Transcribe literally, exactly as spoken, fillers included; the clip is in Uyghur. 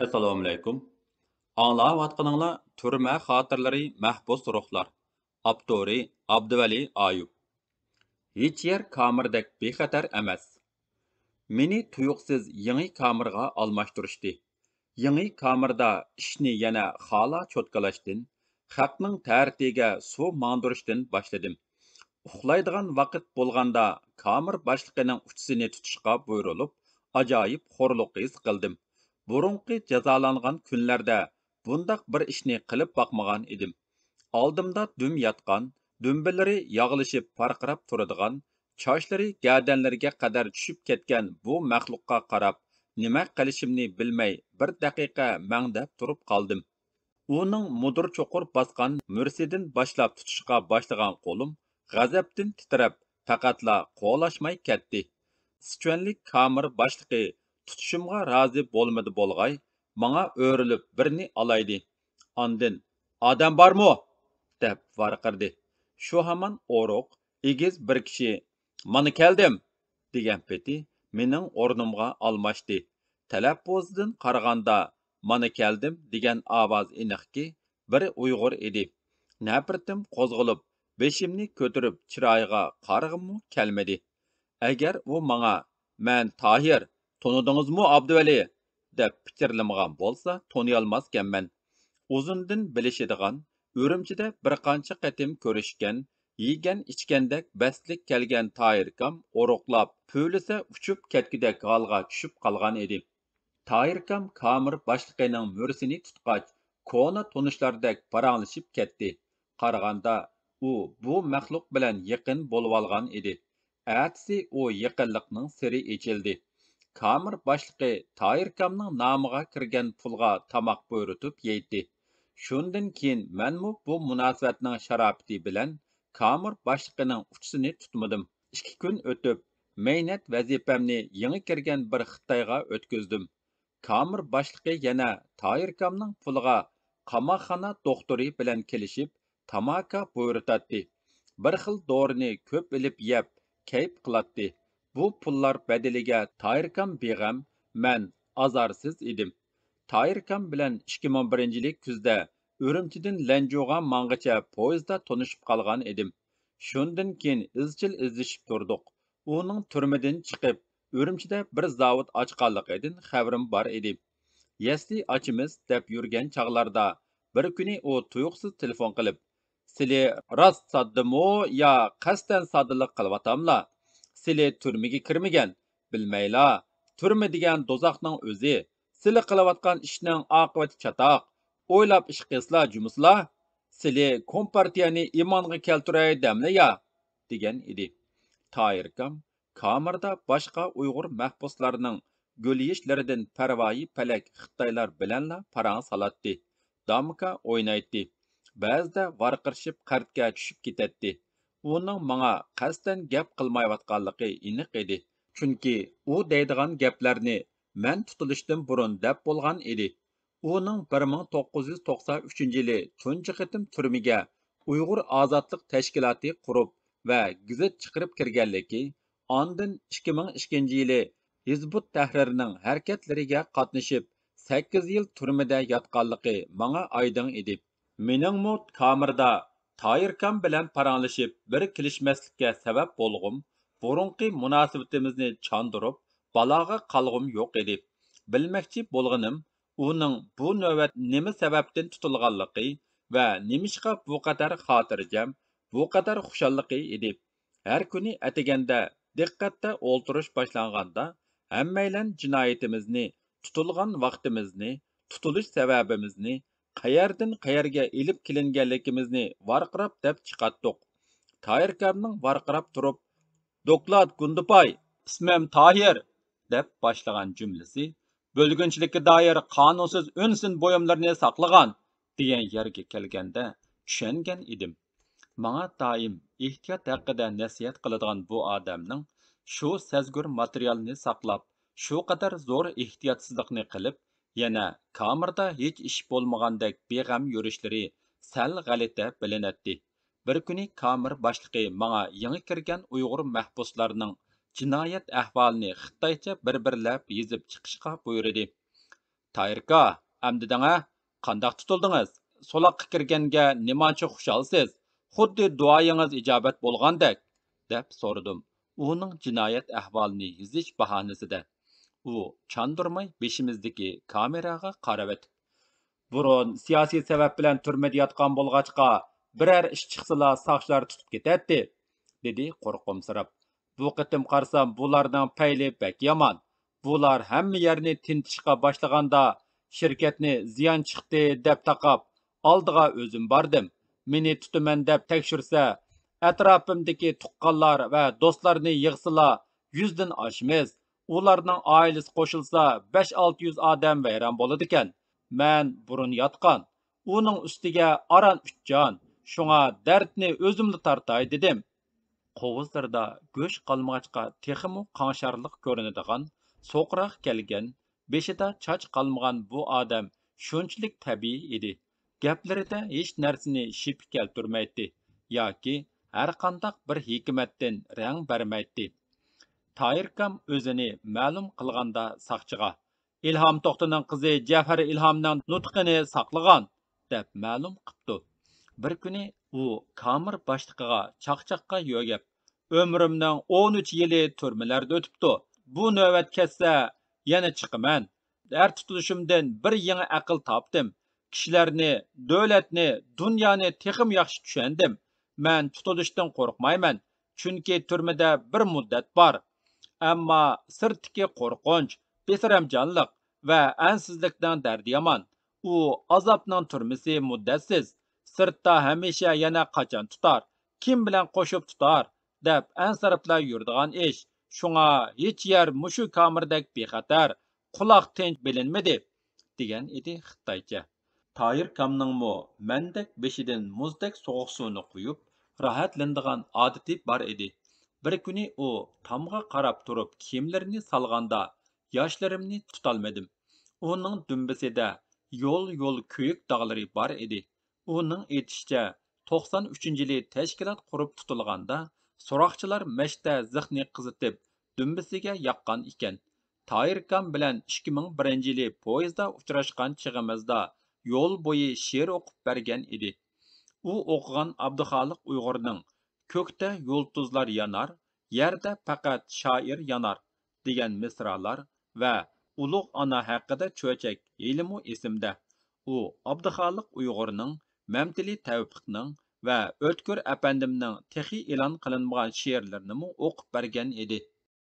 ئەسسالامۇئەلەيكۇم. ئاڭلاۋاتقىنىڭلار تۈرمە خاتىرىلىرى، مەھبۇس روھلار. ئاپتورى ئابدۇۋەلى ئايۇپ. ھېچ يەر كامېردەك بىخەتەر ئەمەس. مېنى تۇيۇقسىز يېڭى كامېرغا ئالماشتۇرۇشتى. يېڭى كامېردا ئىشنى يەنە خالا چوتكىلاشتىن، خەقنىڭ تەرىتىگە سۇ ماڭدۇرۇشتىن باشلىدىم. ئۇخلايدىغان ۋاقىت بولغاندا كامېر باشلىقىنىڭ ئۇچىسىنى تۇتۇشقا بۇيرۇلۇپ، ئاجايىپ خورلۇق ھېس قىلدىم. بۇرۇنقى جازالانغان كۈنلەردە بۇنداق بىر ئىشنى قىلىپ باقمىغان ئىدىم. ئالدىمدا دۈم ياتقان، دۈمبىلىرى ياغلىشىپ پارقىراپ تۇرىدىغان، چاچلىرى گەدەنلىرىگە قەدەر چۈشۈپ كەتكەن بۇ مەخلۇققا قاراپ، نېمە قىلىشىمنى بىلمەي بىر دەقىقە مەڭدەپ تۇرۇپ قالدىم. ئۇنىڭ مۇدۇر چوقۇر باسقان مۈرىسىدىن باشلاپ تۇتۇشقا باشلىغان قولۇم غەزەپتىن تىترەپ، پەقەتلا قولاشماي كەتتى. سىچۈەنلىك كامېر باشلىقى تۇتۇشۇمغا رازى بولمىدى بولغاي، ماڭا ئۆرۈلۈپ بىرنى ئالايدى. ئاندىن، «ئادەم بارمۇ؟» دەپ ۋارقىرىدى. شۇ ھامان ئورۇق، ئېگىز بىر كىشى، «مانا كەلدىم!» دېگەن پېتى مېنىڭ ئورنۇمغا ئالماشتى. تەلەپپۇزىدىن قارىغاندا، «مانا كەلدىم» دېگەن ئاۋاز ئېنىقكى، بىر ئۇيغۇر ئىدى. نەپرىتىم قوزغىلىپ، بېشىمنى كۆتۈرۈپ چىرايىغا قارىغۇممۇ كەلمىدى. ئەگەر ئۇ ماڭا، «مەن تاھىر، تونۇدىڭىزمۇ ئابدۇۋەلى؟» دەپ پىچىرلىمىغان بولسا، تونۇيالماسكەنمەن. ئۇزۇندىن بىلىشىدىغان، ئۈرۈمچىدە بىر قانچە قېتىم كۆرۈشكەن، يېگەن-ئىچكەندەك بەستلىك كەلگەن تاھىركام ئورۇقلاپ، پۈۋلىسە ئۇچۇپ كەتكۈدەك ھالغا چۈشۈپ قالغان ئىدى. تاھىركام كامېر باشلىقىنىڭ مۈرىسىنى تۇتقاچ، كونا تونۇشلاردەك پاراڭلىشىپ كەتتى. قارىغاندا، ئۇ بۇ مەخلۇق بىلەن يېقىن بولۇۋالغان ئىدى. ئەتىسى ئۇ يېقىنلىقنىڭ سىرى ئېچىلدى. كامېر باشلىقى تاھىركامنىڭ نامىغا كىرگەن پۇلغا تاماق بۇيرۇتۇپ يەيتتى. شۇندىن كېيىن مەنمۇ بۇ مۇناسىۋەتنىڭ شاراپىتى بىلەن كامېر باشلىقىنىڭ ئۇچىسىنى تۇتمىدىم. ئىككى كۈن ئۆتۈپ، مەينەت ۋەزىپەمنى يېڭى كىرگەن بىر خىتايغا ئۆتكۈزدۈم. كامېر باشلىقى يەنە تاھىركامنىڭ پۇلىغا قاماقخانا دوختۇرى بىلەن كېلىشىپ، تاماكا بۇيرۇتاتتى. بىر خىل دورىنى كۆپ ئېلىپ يەپ، كەيپ قىلاتتى. بۇ پۇللار بەدىلىگە تاھىركام بىغەم، مەن ئازارسىز ئىدىم. تاھىركام بىلەن ئىككى مىڭ بىرىنچى يىلى كۈزدە ئۈرۈمچىدىن لەنجۇغا ماڭغىچە پويىزدا تونۇشۇپ قالغان ئىدىم. شۇندىن كېيىن ئىزچىل ئىزدىشىپ تۇردۇق. ئۇنىڭ تۈرمىدىن چىقىپ، ئۈرۈمچىدە بىر زاۋۇت ئاچقانلىقىدىن خەۋىرىم بار ئىدى. يەسلى ئاچىمىز دەپ يۈرگەن چاغلاردا، بىر كۈنى ئۇ تۇيۇقسىز تېلېفون قىلىپ، «سىلى راست ساددىمۇ يا قەستەن ساددىلىق قىلىۋاتاملا؟ سىلى تۈرمىگە كىرمىگەن، بىلمەيلا. تۈرمە دېگەن دوزاخنىڭ ئۆزى. سىلى قىلىۋاتقان ئىشنىڭ ئاقىۋىتى چاتاق. ئويلاپ ئىش قىلسىلا جۇمۇسىلا. سىلى كومپارتىيەنى ئىمانغا كەلتۈرەي دەملە يا؟» دېگەن ئىدى. تاھىركام كامېردا باشقا ئۇيغۇر مەھبۇسلارنىڭ گۈللىيىشلىرىدىن پەرۋايى پەلەك خىتايلار بىلەنلا پاراڭ سالاتتى، دامكا ئوينايتتى، بەزىدە ۋارقىرىشىپ قەرتكە چۈشۈپ كېتەتتى. ئۇنىڭ ماڭا قەستەن گەپ قىلمايۋاتقانلىقى ئېنىق ئىدى، چۈنكى ئۇ دەيدىغان گەپلەرنى مەن تۇتۇلۇشتىن بۇرۇن دەپ بولغان ئىدى. ئۇنىڭ بىر مىڭ توققۇز يۈز توقسان ئۈچىنچى يىلى تۇنجى قېتىم تۈرمىگە ئۇيغۇر ئازادلىق تەشكىلاتى قۇرۇپ ۋە گېزىت چىقىرىپ كىرگەنلىكى، ئاندىن ئىككى مىڭ ئىككىنچى يىلى ھىزبۇت تەھرىرنىڭ ھەرىكەتلىرىگە قاتنىشىپ، سەككىز يىل تۈرمىدە ياتقانلىقى ماڭا ئايدىڭ ئىدى. مېنىڭمۇ كامېردا تاھىركام بىلەن پاراڭلىشىپ بىر كېلىشمەسلىككە سەۋەب بولغۇم، بۇرۇنقى مۇناسىۋىتىمىزنى چاندۇرۇپ، بالاغا قالغۇم يوق ئىدى. بىلمەكچى بولغىنىم، ئۇنىڭ بۇ نۆۋەت نېمە سەۋەبتىن تۇتۇلغانلىقى ۋە نېمىشقا بۇ قەدەر خاتىرجەم، بۇ قەدەر خۇشاللىقى ئىدى. ھەر كۈنى ئەتىگەندە دىققەتتە ئولتۇرۇش باشلانغاندا، ھەممەيلەن جىنايىتىمىزنى، تۇتۇلغان ۋاقتىمىزنى، تۇتۇلۇش سەۋەبىمىزنى، قەيەردىن قەيەرگە ئېلىپ كېلىنگەنلىكىمىزنى ۋارقىراپ دەپ چىقاتتۇق. تاھىركامنىڭ ۋارقىراپ تۇرۇپ، «دوكلات گۇندىپاي، ئىسمىم تاھىر» دەپ باشلىغان جۈملىسى، «بۆلگۈنچىلىككە دائىر قانۇنسىز ئۈن سىن بۇيۇملىرىنى ساقلىغان» دېگەن يەرگە كەلگەندە چۈشەنگەن ئىدىم. ماڭا دائىم ئېھتىيات ھەققىدە نەسىھەت قىلىدىغان بۇ ئادەمنىڭ شۇ سەزگۈر ماتېرىيالنى ساقلاپ، شۇ قەدەر زور ئېھتىياتسىزلىقنى قىلىپ، يەنە كامېردا ھېچ ئىش بولمىغاندەك بىغەم يۈرۈشلىرى سەل غەلىتە بىلىنەتتى. بىر كۈنى كامېر باشلىقى ماڭا يېڭى كىرگەن ئۇيغۇر مەھبۇسلارنىڭ جىنايەت ئەھۋالىنى خىتايچە بىر-بىرلەپ يېزىپ چىقىشقا بۇيرۇدى. تاھىركا، ئەمدى دەڭە، قانداق تۇتۇلدىڭىز؟ سولاققا كىرگەنگە نېمانچە خۇشالسىز؟ خۇددى دۇئايىڭىز ئىجابەت بولغاندەك، دەپ سورىدىم ئۇنىڭ جىنايەت ئەھۋالىنى يېزىش باھانىسىدە. ئۇ چاندۇرماي بېشىمىزدىكى كامېراغا قاراۋېتىپ، بۇرۇن سىياسىي سەۋەب بىلەن تۈرمىدە ياتقان بولغاچقا، بىرەر ئىش چىقسىلا ساقچىلار تۇتۇپ كېتەتتى، دېدى قورقۇمسىراپ. بۇ قېتىم قارىسام، بۇلارنىڭ پەيلى بەك يامان. بۇلار ھەممە يەرنى تىنتىشقا باشلىغاندا، شىركەتنى زىيان چىقتى دەپ تاقاپ، ئالدىغا ئۆزۈم باردىم. مېنى تۇتىمەن دەپ تەكشۈرسە، ئەتراپىمدىكى تۇغقانلار ۋە دوستلارنى يىغسىلا، يۈزدىن ئاشىمىز. ئۇلارنىڭ ئائىلىسى قوشۇلسا، بەش-ئالتە يۈز ئادەم ۋەيران بولىدىكەن. مەن بۇرۇن ياتقان، ئۇنىڭ ئۈستىگە ئاران ئۈچ جان، شۇڭا دەردنى ئۆزۈملا تارتاي دېدىم. قوۋۇزلىرىدا گۆش قالمىغاچقا، تېخىمۇ قاڭشارلىق كۆرۈنىدىغان، سوقىراق كەلگەن، بېشىدا چاچ قالمىغان بۇ ئادەم شۇنچىلىك تەبىئىي ئىدى. گەپلىرىدە ھېچ نەرسىنى شىپە كەلتۈرمەيتتى ياكى ھەرقانداق بىر ھېكمەتتىن رەڭ بەرمەيتتى. تاھىركام ئۆزىنى مەلۇم قىلغاندا ساقچىغا، «ئىلھام توختىنىڭ قىزى جەۋھەر ئىلھامنىڭ نۇتقىنى ساقلىغان» دەپ مەلۇم قىپتۇ. بىر كۈنى ئۇ كامېر باشلىقىغا چاقچاققا يۆگەپ، «ئۆمرۈمنىڭ ئون ئۈچ يىلى تۈرمىلەردە ئۆتۈپتۇ. بۇ نۆۋەت كەتسە، يەنە چىقىمەن. ھەر تۇتۇلۇشۇمدىن بىر يېڭى ئەقىل تاپتىم. كىشىلەرنى، دۆلەتنى، دۇنيانى تېخىمۇ ياخشى چۈشەندىم. مەن تۇتۇلۇشتىن قورقمايمەن، چۈنكى تۈرمىدە بىر مۇددەت بار. ئەمما سىرتتىكى قورقۇنچ، بىسەرەمجانلىق ۋە ئەنسىزلىكنىڭ دەردى يامان. ئۇ ئازابنىڭ تۈرمىسى مۇددەتسىز. سىرتتا ھەمىشە يەنە قاچان تۇتار، كىم بىلەن قوشۇپ تۇتار دەپ ئەنسىرەپلا يۈرىدىغان ئىش. شۇڭا ھېچ يەر مۇشۇ كامېردەك بىخەتەر، قۇلاق تىنچ بىلىنمىدى» دېگەن ئىدى خىتايچە. تاھىركامنىڭمۇ مەندەك بېشىدىن مۇزدەك سوغۇق سۇنى قۇيۇپ راھەتلىنىدىغان ئادىتى بار ئىدى. بىر كۈنى ئۇ تامغا قاراپ تۇرۇپ كىيىملىرىنى سالغاندا، ياشلىرىمنى تۇتالمىدىم. ئۇنىڭ دۈمبىسىدە يول-يول كۆيۈك داغلىرى بار ئىدى. ئۇنىڭ ئېيتىشىچە، توقسان ئۈچىنچى يىلى تەشكىلات قۇرۇپ تۇتۇلغاندا، سوراقچىلار مەشتە زىخنى قىزىتىپ، دۈمبىسىگە ياققان ئىكەن. تاھىركام بىلەن ئىككى مىڭ بىرىنچى يىلى پويىزدا ئۇچراشقان چېغىمىزدا يول بويى شېئىر ئوقۇپ بەرگەن ئىدى. ئۇ ئوقۇغان ئابدۇخالىق ئۇيغۇرنىڭ «كۆكتە يۇلتۇزلار يانار، يەردە پەقەت شائىر يانار» دېگەن مىسرالار ۋە «ئۇلۇغ ئانا ھەققىدە چۆچەك» ھېلىمۇ ئېسىمدە. ئۇ ئابدۇخالىق ئۇيغۇرنىڭ، مەمتىلى تەۋپىقنىڭ ۋە ئۆتكۈر ئەپەندىمنىڭ تېخى ئېلان قىلىنمىغان شېئىرلىرىنىمۇ ئوقۇپ بەرگەن ئىدى.